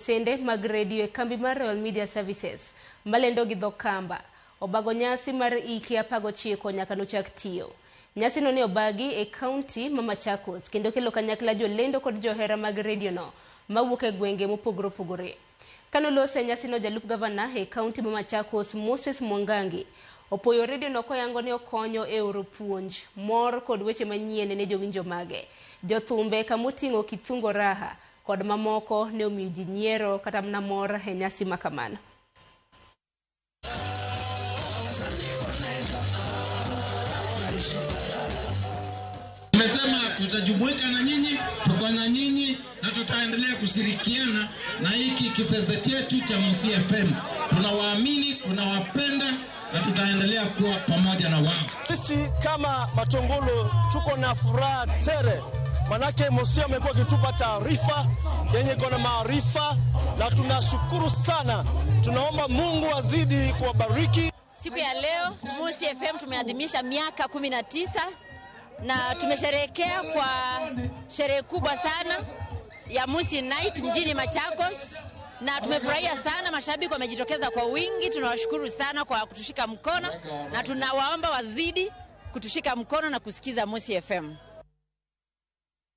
Sende mag redio e kambi mar Royal Media Services malendo gi dho Kamba obago nyasi mar hike 19 nyaka nochak tiyo. Nyasino ne obagi e kaunti ma Machakos kendo kelo kanyakla jolendo kod johera mag redio no mawuok e gwenge mopogore opogore. Kanoloso e nyasino, jalup gavana e kaunti ma Machakos Moses Mwangangi opoyo redio no koyango ni okonyo e oro puonj, mor kod weche manyien ne jowinjo mage. Jothumbe kamoting'o Kithungo Raha kod mamoko ne omiyo ji nyiero kata mana mor e nyasi ma kamano. Tumesema tutajumuika na nyinyi, tuko na nyinyi na tutaendelea kushirikiana na hiki kisese chetu cha Musii FM. Tunawaamini, tunawapenda na tutaendelea kuwa pamoja na wao. Sisi kama Matungulu tuko na furaha tele, manake Musii amekuwa akitupa taarifa yenye iko na maarifa, na tunashukuru sana. Tunaomba Mungu azidi kuwabariki. Siku ya leo Musii FM tumeadhimisha miaka 19 na tumesherehekea kwa sherehe kubwa sana ya Musii Night mjini Machakos, na tumefurahia sana, mashabiki wamejitokeza kwa wingi. Tunawashukuru sana kwa kutushika mkono na tunawaomba wazidi kutushika mkono na kusikiza Musii FM.